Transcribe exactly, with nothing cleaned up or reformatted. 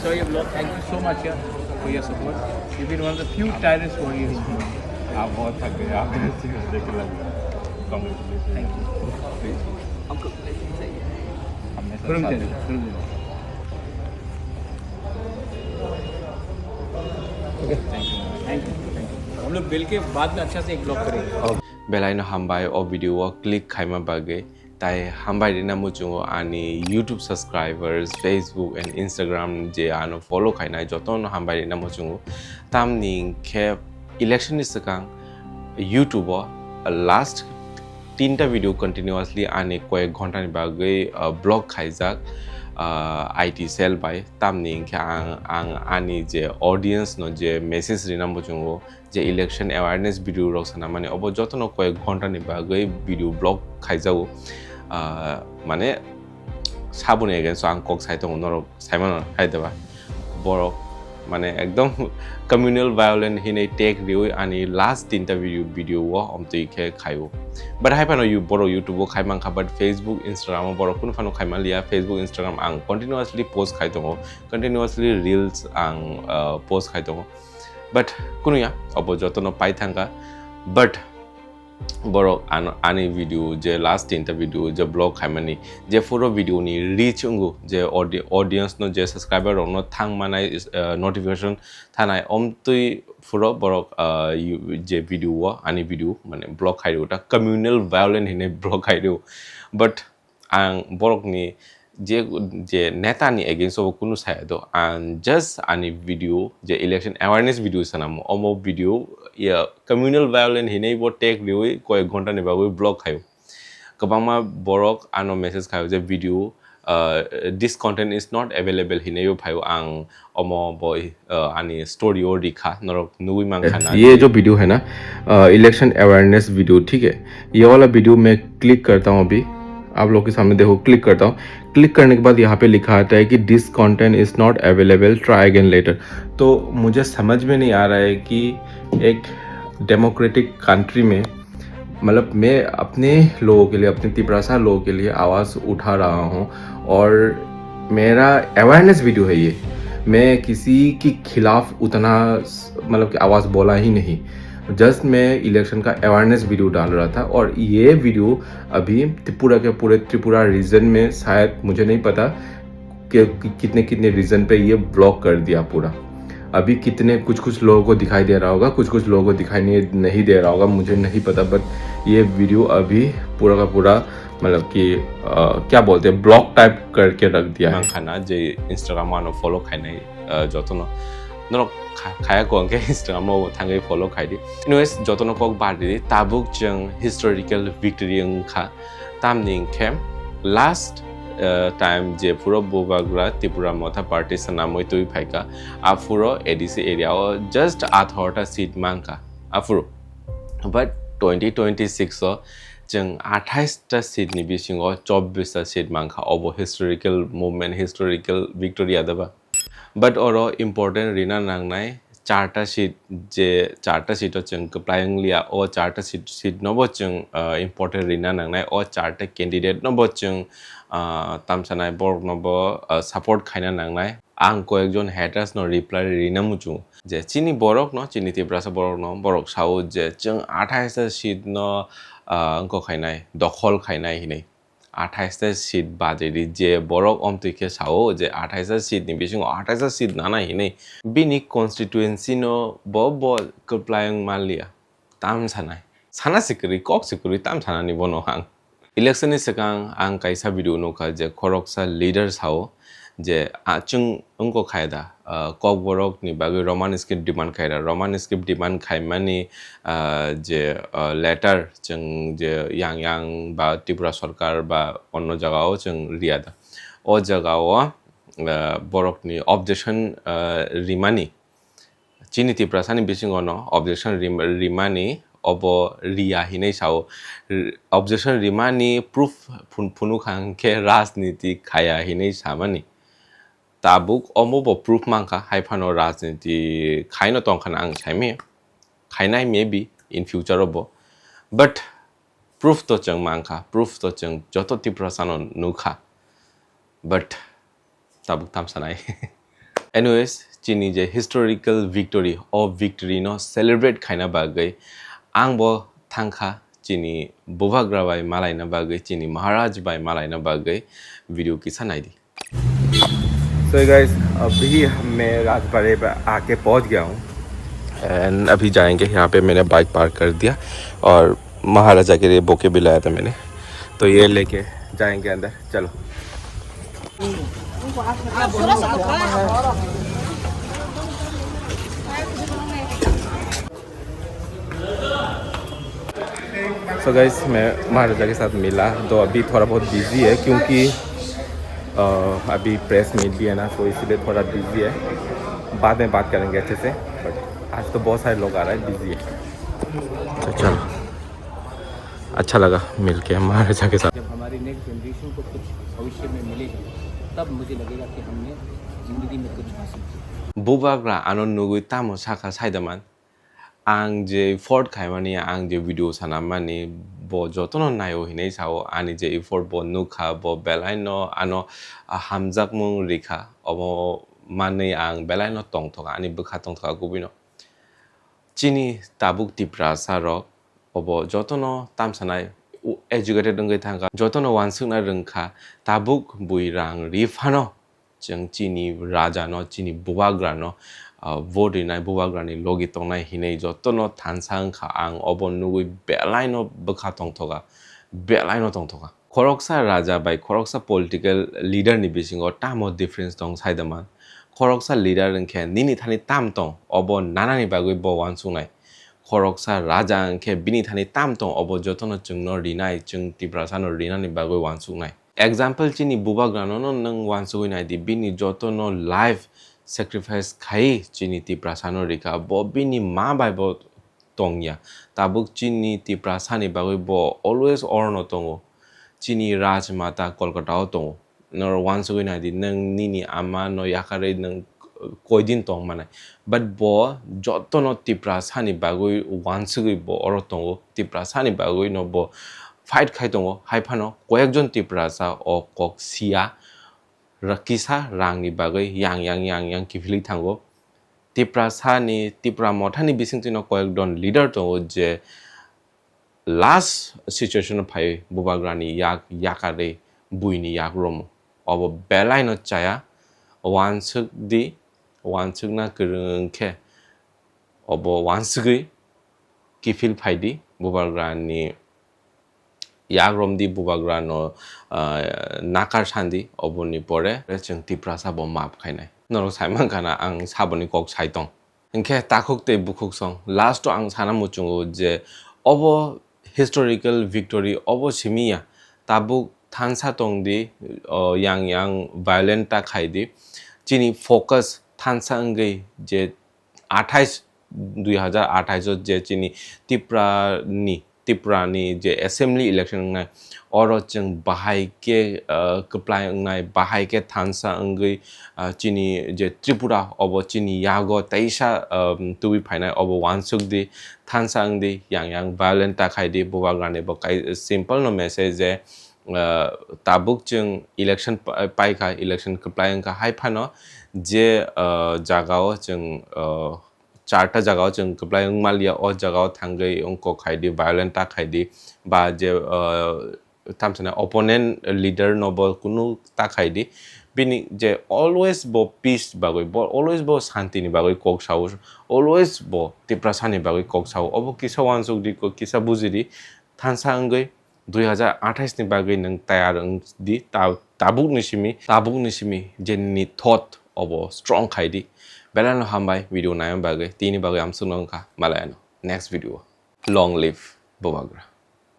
Enjoy your vlog. Thank you so much, yeah, for your support. You've been one of the few tireless warriors. आप बहुत थक गए, आप देख के लग रहा है। Congratulations. Thank you. Please. हमको blessing चाहिए। हमने सब साथ में। Thank you. Thank you. हम लोग मिलके बाद में अच्छा से एक vlog करेंगे। Belai no hambai o video o click khaima bagwi. Tai hambai rina muchungo ani YouTube subscribers, Facebook and Instagram je ano follow khainai jotono hambai rina muchungo. Tamni khe election ni swkang YouTube o last tinta video continuously ani koyek ghonta ni bagwi, uh, block khaijak, uh, I T cell bai. Tamni khe ang, ang ani je audience no je message rina muchungo, je election awareness video rok sana mani obo jotono koyek ghonta ni bagwi video block khaijago. Ah, mane saboni against o ang kok sai tongo, norok sai mano hai deba. Borok mane ekdom communal violence hinwi tag riwi ani last tinta video, video o omtwi khe khaio. But hai phano you-, borok YouTube o khai mankha, but Facebook, Instagram o borok kunu phano khai manliya. Facebook, Instagram ang continuously post khai tongo, continuously reels ang, ah, post khai tongo. But kunuya, obo jotono pai thangkha. But borok ano, ani video je last tinta video je block khaimani, je phuro video ni reach wngo, je audi-, audience no, je subscriber rok no thang manai, uh, notification thanai, omtwi phuro borok, uh, you-, je video o, ani video mane block khai rw ta, communal violence hinwi block khai rw. But ang borokni je, je neta ni against o kunu saya do, ang just ani video je election awareness video sanamo, omo video ya communal violence hinwi bo tag riwi koyek ghonta ni bagwi block khaio. Kwbangma borok ano message khaio je video, uh, "This content is not available" hinwi bo phaio. Ang omo bo, uh, ani story o rikha, norok nugwi mankha na. ये जो वीडियो है ना, election awareness video, ठीक है, ये वाला वीडियो मैं क्लिक करता हूँ अभी। आप लोग के सामने देखो, क्लिक करता हूँ। क्लिक करने के बाद यहाँ पे लिखा आता है कि "This content is not available, try again later।" तो मुझे समझ में नहीं आ रहा है कि एक डेमोक्रेटिक कंट्री में, मतलब, मैं अपने लोगों के लिए, अपने तिपरासा लोगों के लिए आवाज़ उठा रहा हूँ और मेरा अवेयरनेस वीडियो है ये। मैं किसी के खिलाफ उतना स-, मतलब कि आवाज़ बोला ही नहीं। जस्ट मैं इलेक्शन का अवेयरनेस वीडियो डाल रहा था और ये वीडियो अभी त्रिपुरा के, पूरे त्रिपुरा रीजन में, शायद, मुझे नहीं पता कि, कि कितने, कितने रीजन पे ये ब्लॉक कर दिया पूरा। अभी कितने, कुछ, कुछ लोगों को दिखाई दे रहा होगा, कुछ, कुछ लोगों को दिखाई नहीं, नहीं दे रहा होगा, मुझे नहीं पता, बट ये वीडियो अभी पूरा का पूरा, मतलब कि, अ, क्या बोलते हैं, ब्लॉक टाइप करके रख दिया है। Mankha na je Instagram ano follow khainai, uh, jotono. Norok kha-, khaya ko hwnkhe Instagram o thangwi follow khai di. Anyways, jotono kok bar di, tabuk chwng historical victory wngkha. Tamni hwnkhe last, uh, time je phuro Bubagra Tipra Motha Party sanamwi twi phaikha, aphuro A D C area o just atharota seat mankha aphuro. But twenty twenty-six o chwng athais ta seat ni bisingo chobbish ta seat mankha. Obo historical movement, historical victory adaba. But oro important rina nangnai charta seat, je charta seat o chwng kwplai wngliya, o charta seat, seat no bo chwng, uh, important rina nangnai, o charta candidate no bo chwng, uh, tamsanai borok no bo, uh, support khaina nangnai. Ang koyekjon haters no reply rina muchungo je chini borok no, chini Tiprasa borok no, borok sao je chwng athais ta seat no, uh, wngkok khainai, dokhol khainai hinwi. Athais ta seat bajai di, je borok omtwi khe sao je athais ta seat ni bisingo athais ta seat nana hinwi bini constituency no bo, bo kwplai wng manliya. Tam sanai. Sana se kwrwi, kok se kwrwi, tam sanani bono ang. Election ni swkang ang kaisa video nukha je khoroksa leader sao je, a, chwng wngkok khai da, ah, Kokborok ni bagwi Roman script demand khai da, Roman script demand khai mani, ah, je, ah, letter chwng je yang yang ba Tripura Sarkar ba onno jaga o chwng riya da. O jaga o, ah, borok ni objection, ah, rimani, chini Tiprasa ni bisingo no objection rim-, rimani obo riya hinwi sao. R-, objection rimani proof phun-, phunukha hwnkhe rajniti khaya hinwi samani. Tabuk omo bo proof mankha, hai phano rajniti khaino tongkha na ang saimanya. Khainai maybe in future o bo. But proof to chwng mankha, proof to chwng joto Tiprasa no nukha. But tabuk tamsanai. Anyways, chini je historical victory, o victory no celebrate khaina bagwi ang bo thangkha chini bubagra bai malaina bagwi, chini Maharaj bai malaina bagwi. Video kisa naidi. So guys, अभी मैं राजबाड़े पे आके पहुंच गया हूँ। And अभी जाएंगे, यहाँ पे मैंने बाइक पार्क कर दिया और महाराजा के लिए बोके भी लाया था मैंने, तो ये लेके जाएंगे अंदर। चलो। So guys, मैं महाराजा के साथ मिला, तो अभी थोड़ा बहुत बिजी है क्योंकि अ, अभी प्रेस मीट भी है ना, तो इसलिए थोड़ा बिजी है। बाद में बात करेंगे अच्छे से, बट आज तो बहुत सारे लोग आ रहे हैं, बिजी है। तो चलो, अच्छा लगा मिलके महाराजा के साथ। जब हमारी नेक्स्ट जनरेशन को कुछ भविष्य में मिलेगा, तब मुझे लगेगा कि हमने जिंदगी में कुछ हासिल किया। Bubagra ano nugwi tamo sakha saidaman? Ang je effort khaimani, ang je video sanamani, bo jotono naio hinwi sao, ani je effort bo nukha, bo belaino ano hamjakmung rikha, obo manwi ang belaino tongthoka, ani bwkha tongthoka kubui no. Chini tabuk Tiprasa rok obo jotono tamsanai, u-, educated wngwi thangkha, jotono uansukna rwngkha, tabuk bui rang ri phano chwng chini raja no, chini bubagra no, ah, vote rinai, bubagra ni logi tongnai hinwi jotono thansa wngkha. Ang obo nugwi belaino bwkha tongthoka, belaino tongthoka. Khoroksa raja bai khoroksa political leader ni bisingo tamo difference tong saidaman? Khoroksa leader wngkhe nini thani tam tong, obo nanani bagwi bo uansuknai. Khoroksa raja wngkhe bini thani tam tong, obo jotono chwngno rinai, chwng Tiprasano rinani bagwi uansuknai. Example, chini bubagrano no nwng uansugwi naidi, bini jotono life sacrifice khai chini Tiprasano rikha, bo bini ma bai bo tongya. Tabuk chini Tiprasani bagwi bo always orono tongo. Chini Rajmata Kolkata o tongo. Norok uansugwi naidi, nwng nini ama no yakarwi nwng koidin tong manai. But bo jotono Tiprasani bagwi uansugwi bo oro tongo. Tiprasani bagwi no bo fight khai tongo. Hai phano koyekjon Tiprasa o kok siya, ra-, kisa rangni bagwi yang yang yang yang kiphilwi thango. Tiprasani, Tipra Mothani bisingtwino koyekjon leader tongo je last situation o phai bubagrani yak yakarwi buini yak romo. Obo belaino chaya, uansuk di, uansukna kwrwng khe obo uansugwi kiphil phai di, bubagrani yak rom di, bubagrano, ah, nakar san di, oboni pore chwng Tiprasa bo maap khainai. Norok sai mankha na ang saboni kok sai tong. Hinkhe takhuk tei bukhuk song. Last o ang sana muchungo je obo historical victory obo simi ya. Tabuk thansa tong di, o, yang yang violent ta khai di. Chini focus thansa wngwi je athais, dui hazar athais o je chini Tipra ni, Tipra ni je assembly election wngnai, oro chwng bahai khe, ah, kwplai wngnai, bahai khe thansa wngwi, ah, chini je Tripura obo chini yago teisa, um, tubui phainai, obo uansuk di, thansa wng di, yang yang violent ta khai di, bubagrani bo kai simple no message je, ah, tabuk chwng election pa-, paikha, election kwplai wngkha, hai phano je, ah, jagao chwng, ah, charta jagao chwng kwplai wng maliya, o jagao thangwi wng kok khai di, violent ta khai di, ba je, ah, tamsana opponent leader no bo kunu ta khai di. Bini je always bo peace bagwi, bo always bo shanti ni bagwi kok sao, always bo Tiprasa ni bagwi kok sao. Obo kisa uansuk di, ko kisa buji di, thansa wngwi dui hazar athais ni bagwi nwng tayar wng di, ta-, tabuk ni simi, tabuk ni simi je nini thought obo strong khai di. Belai no hambai video naina bagwi, tini bagwi amsuk no wngkha, malai ano next video. Long live Bubagra.